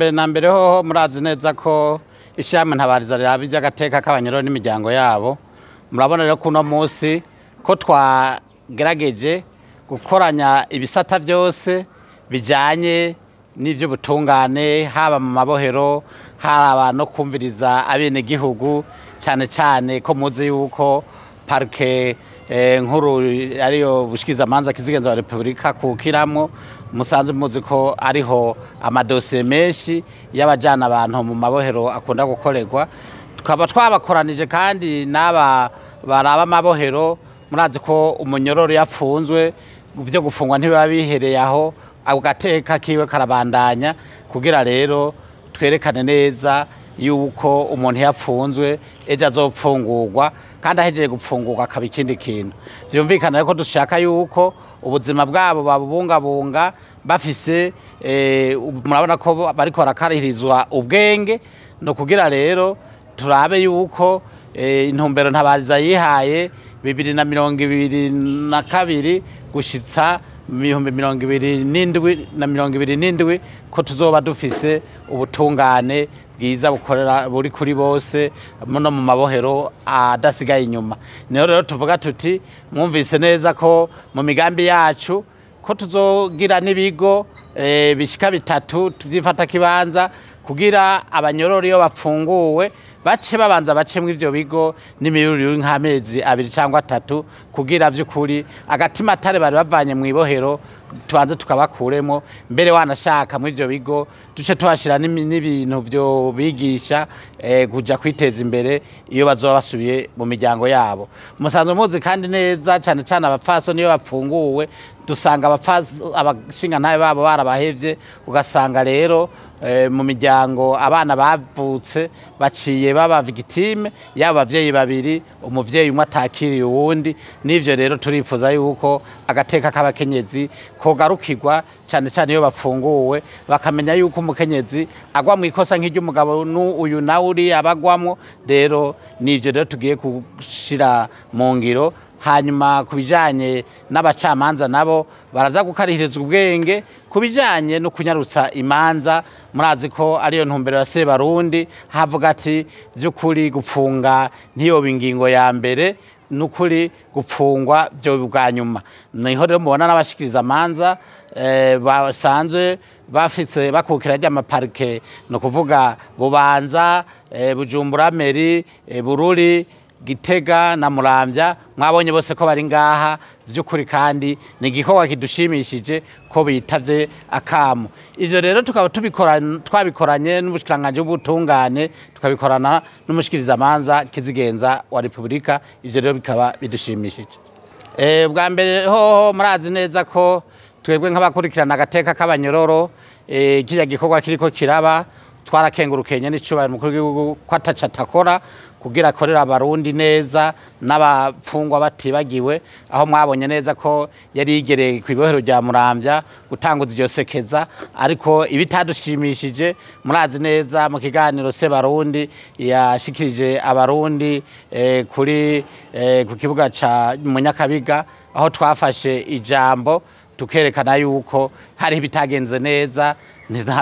Mbere na mbere hoho murazi neza ko ishyirahamwe Ntabariza riraba iby'agateka k'abanyororo n'imiryango yabo. Murabona rero kuno munsi ko twagerageje gukoranya ibisata byose bijyanye n'iby'ubutungane, haba mu mabohero, haba no kumviriza abenegihugu, cyane cyane ko muzi yuko parike nkuru ariyo bushikizamanza kizigenza wa Repubulika kukiramwo, musanzwe muzi ko ariho amadosiye menshi y'abajana abantu mu mabohero akunda gukorerwa. Tukaba twabakoranije kandi n'aba baraba amabohero. Murazi ko umunyororo yapfunzwe byo gufungwa ntibiba bihereye aho, agateka kiwe karabandanya, kugira rero twerekane neza yuko umuntu yapfunzwe ejo azopfungurwa, kandi ahejeje gupfungurwa akaba ikindi kintu. Vyumvikana ko dushaka yuko ubuzima bwabo babubungabunga bafise, murabona ko bariko barakarihirizwa ubwenge, no kugira rero turabe yuko intumbero Ntabariza yihaye 2022 gushitsa 2027 na 27 ko tuzoba dufise ubutungane bwiza bukorera buri kuri bose muno mu mabohero adasigaye inyuma. Niho rero tuvuga tuti mwumvise neza ko mu migambi yacu ko tuzogira n'ibigo bishika bitatu tuvyifata kibanza, kugira abanyororo iyo bapfunguwe bace babanza bacemwe ivyo bigo n'imiyuriro nk'amezi 2 cyangwa 3, kugira vy'ukuri agatima atare bari bavanye mu ibohero tubanze tukabakuremo. Mbere wanashaka mu ivyo bigo duce tuhashira n'ibintu byo bigisha kuja kwiteza imbere iyo bazoba basubiye mu miryango yabo. Musanzwe muzi kandi neza cyane cyane abapfaso niyo bapfunguwe dusanga abapfaso abashinga ntaye babo barabahevye, ugasanga rero mu miryango abana bavutse baciye baba victime yaba abavyeyi babiri, umuvyeyi umwe atakiriye uwundi. Nivyo rero turifuza yuko agateka k'abakenyezi kogarukirwa cyane cyane iyo bapfunguwe, bakamenya yuko umukenyezi agwa mu ikosa nk'iry'umugabo uyu na uri abagwamwo. Rero nivyo rero tugiye gushira mu ngiro. Hanyuma kubijanye n'abacamanza nabo baraza gukarihirizwa ubwenge kubijanye no kunyarutsa imanza. Murazi ko ariyo ntumbero ya Sebarundi, havuga ati vy'ukuri gupfunga ntiyoba ingingo ya mbere, nukuri gupfungwa byo bwa nyuma. Niho rero mubona n'abashikiriza amanza basanzwe bafitse bakukira rya maparike, no kuvuga Bubanza, Bujumbura Meri, Bururi, Gitega na Muramvya, mwabonye bose ko bari ngaha vy'ukuri, kandi ni igikorwa kidushimishije ko bitavye akamo. Ivyo rero tukaba twabikoranye n'ubushikiranganje bw'ubutungane, tukabikorana n'umushikirizamanza kizigenza wa Repubulika. Ivyo rero bikaba bidushimishije. Bwa mbere hoho murazi neza ko twebwe nk'abakurikirana agateka k'abanyororo, kirya gikorwa kiriko kiraba twarakengurukenye n'icubahiro mukuru w'igihugu ko ataca atakora kugira akorera abarundi neza n'abapfungwa batibagiwe, aho mwabonye neza ko yari yigereye ku ibohero rya Muramvya gutanguza iryo sekeza. Ariko ibitadushimishije murazi neza mu kiganiro Sebarundi yashikirije abarundi kuri ku kibuga ca Munyakabiga, aho twafashe ijambo tukerekana yuko hari ibitagenze neza.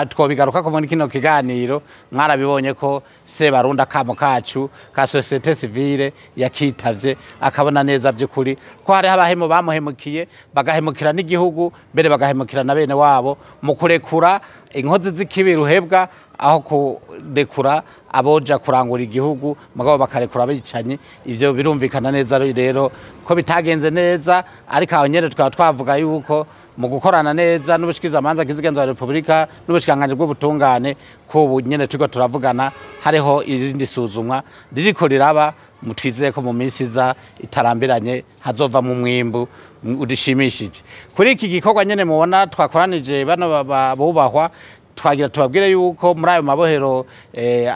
Twobigaruka ko muri kino kiganiro mwarabibonye ko Sebarundi akamo kacu ka société civile yakitavye, akabona neza by'ukuri ko hari abahemu bamuhemukiye, bagahemukira n'igihugu mbere bagahemukira na bene wabo mu kurekura inkozi z'ikibi ruhebwa, aho kurekura aboja kurangura igihugu mugabo bakarekura abicanyi. Ivyo birumvikana neza rero ko bitagenze neza, ariko aho nyene twaba twavuga yuko mu gukorana neza n'ubushikizamanza kizigenza wa Repubulika n'ubushikanganje bw'ubutungane ko ubu nyene turiko turavugana hariho irindi suzumwa ririko riraba, mutwizeye ko mu minsi iza itarambiranye hazova mu mwimbu udishimishije. Kuri iki gikorwa nyene mubona twakoranije bano bubahwa, twagira tubabwire yuko muri ayo mabohero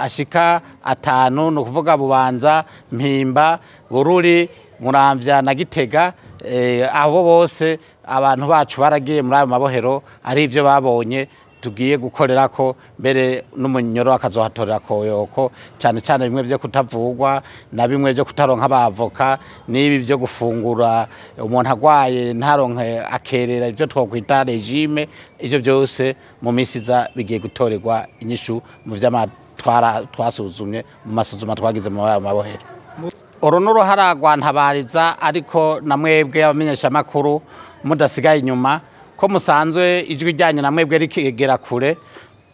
ashika 5, no kuvuga Bubanza, Mpimba, Bururi, Muramvya na Gitega, abo bose abantu bacu baragiye muri ayo mabohero ari ivyo babonye. tugiye gukorera ko mbere n'umunyoro akazohatorera koyoko, cyane cyane bimwe byo kutavugwa na bimwe byo kutaronka abavoka n'ibi byo gufungura umuntu agwaye ntaronke akerera ivyo twokwita regime. Ivyo byose mu minsi iza bigiye gutorerwa inyishu mu vy'amatwara twasuzumye mu masuzuma twagize mu mabohero. Uru n'uruhara rwa Ntabariza, ariko na mwebwe abamenyeshamakuru mudasigaye inyuma ko musanzwe ijwi ryanyu na mwebwe rikegera kure.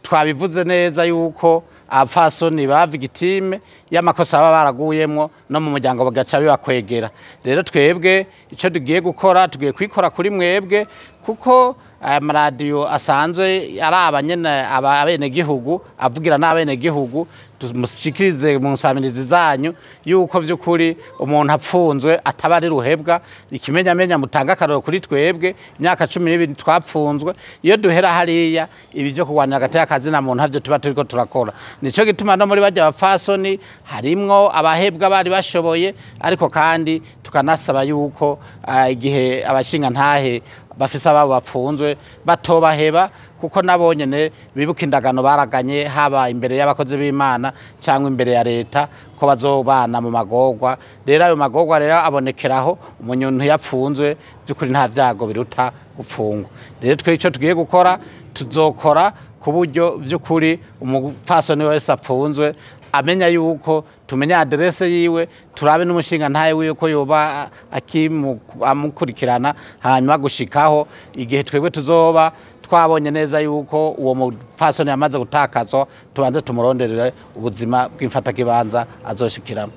Twabivuze neza yuko abapfasoni ba victime y'amakosa baba baraguyemwo no mu muryango bagaca bibakwegera. Rero twebwe ico tugiye gukora, tugiye kwikora kuri mwebwe, kuko aya maradiyo asanzwe araba nyene abenegihugu, avugira n'abenegihugu, tumushikirize mu nsamirizi zanyu yuko vy'ukuri umuntu apfunzwe ataba ari ruhebwa. Ikimenyamenya mutanga akarorero kuri twebwe, imyaka 12 twapfunzwe, iyo duhera hariya ibi vyo kurwanira hagati y'akazina muntu ntavyo tuba turiko turakora. Nico gituma no muri barya bapfasoni harimwo abahebwa bari bashoboye, ariko kandi tukanasaba yuko igihe abashinga ntahe bafise ababo bapfunzwe batobaheba, kuko nabo nyene bibuka indagano baraganye haba imbere y'abakozi b'Imana cyangwa imbere ya leta ko bazobana mu magorwa. Rero ayo magorwa rero abonekeraho umuntu yapfunzwe, by'ukuri nta vyago biruta gupfungwa. Rero twe ico tugiye gukora, tuzokora ku buryo by'ukuri umupfasoni wese apfunzwe amenya yuko tumenya adresse yiwe, turabe n'umushinga ntaye wiwe ko yoba amukurikirana, hanyuma gushikaho igihe twebwe tuzoba twabonye neza yuko uwo mupfasoni yamaze gutakazwa, tubanze tumuronderere ubuzima bw'imfatakibanza azoshikiramo.